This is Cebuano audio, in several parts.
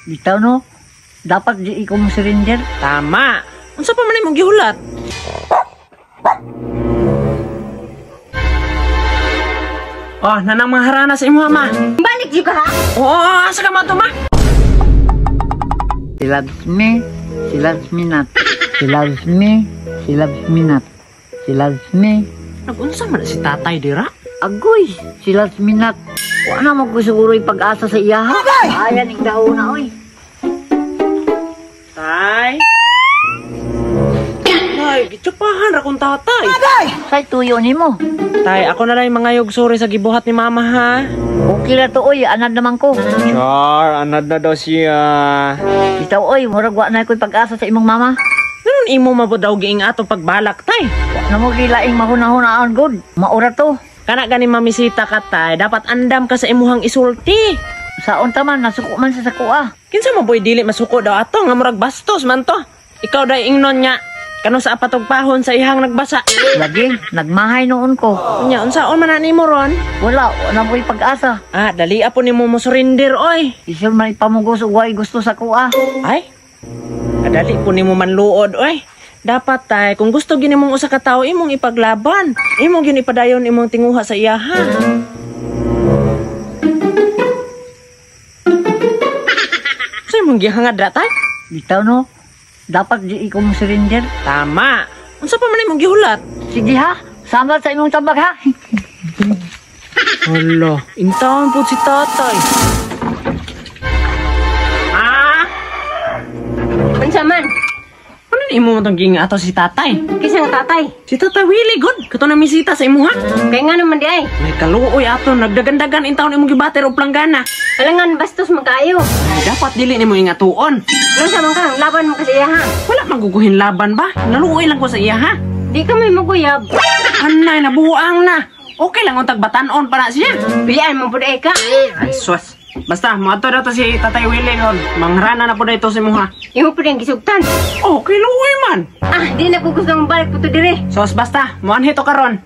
Bitaw no, dapat di ko mo surrender. Tama. Unsa pa man imong gihulat? Oh, nanang mga harana sa imo ma. Balik jud ka ha? Oo, asa ka man to ma? She loves me, she loves me not. She loves me, she loves me not. She loves me. Nagunsa man si tatay dira? Agoy, she loves me not. Wa na mo ko siguro ipag-asa sa iya ha. Ayan ning daon na oy. Tay. Tay, gitsupahan ra kong tatay. Say tuyo nimo. Tay, ako na lang yung mga sorry sa gibuhat ni mama ha. Okay ra to oy, anad naman ko. Char, anad na daw siya. Bitaw oy, murag wa na ko'y pag-asa sa imong mama. Nanon imo mabo daw giing ato pagbalak tay. Wa na mo gilaing mahuna-hunaon gud. Maura to. Kana gani mamisita ka tay, dapat andam ka sa imuhang isulti. Saon ta man nasuko man sa sakuha. Kinsa mo boy dili masuko daw ato nga murag bastos man to. Ikaw day ingnon nga kano sa apatugpahon sa ihang nagbasa. Lagi, nagmahay noon ko. Unya unsaon man na nimo ron? Wala, wa na mo'y pag-asa. Ah, dali po nimo mo surrender oy. Isip man ipamugos og way gusto sa kuha. Ay. Adali po nimo manluod oy. Dapat tay, kung gusto gini mong usa ka tawo imong ipaglaban. Imong gyud ipadayon imong tinguha sa iyaha. Sa imong gihangad ra tay? Bitaw no, dapat di ko mo surrender. Tama. Unsa pa man imong gihulat? Sige ha, salamat sa imong tambag ha. Hala, intawon po si tatay. Ah! Unsa man? Ano ni imo tong giinga ato si tatay? Kinsa nga tatay? Si Tatay Willie, good. Kato na misita sa imuha. Kay ngano man di ay? May kaluoy ato, nagdagandagan intawon imong gibater og planggana. Alangan bastos man kaayo. Ay, dapat dili nimo ingatuon. Unsa man ka? Laban mo kasi iya ha. Wala maguguhin laban ba? Naluoy lang ko sa iya ha. Di ka may maguyab. Anay, nabuang na. Okay lang untag batan-on para siya. Pilian mo pud ay ka. Ay, sus. Basta, moadto daw to si Tatay Willie hon. Mangrana na po dito sa imuha. Imo pud ang gisugtan. Okay, luoy man. Ah, di na ko gustong balik po to dire. Sos, basta, moanhi to karon.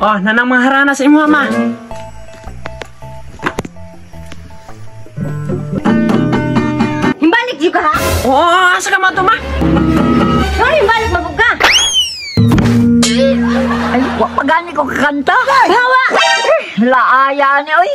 Oh, nanang mga harana sa imuha ma. Himbalik jud ka ha? Oo, asa ka man to ma? Sorry, himbalik mabog ka. Ay, wa pa gani ko kakanta. Bawa! Laaya ni oy.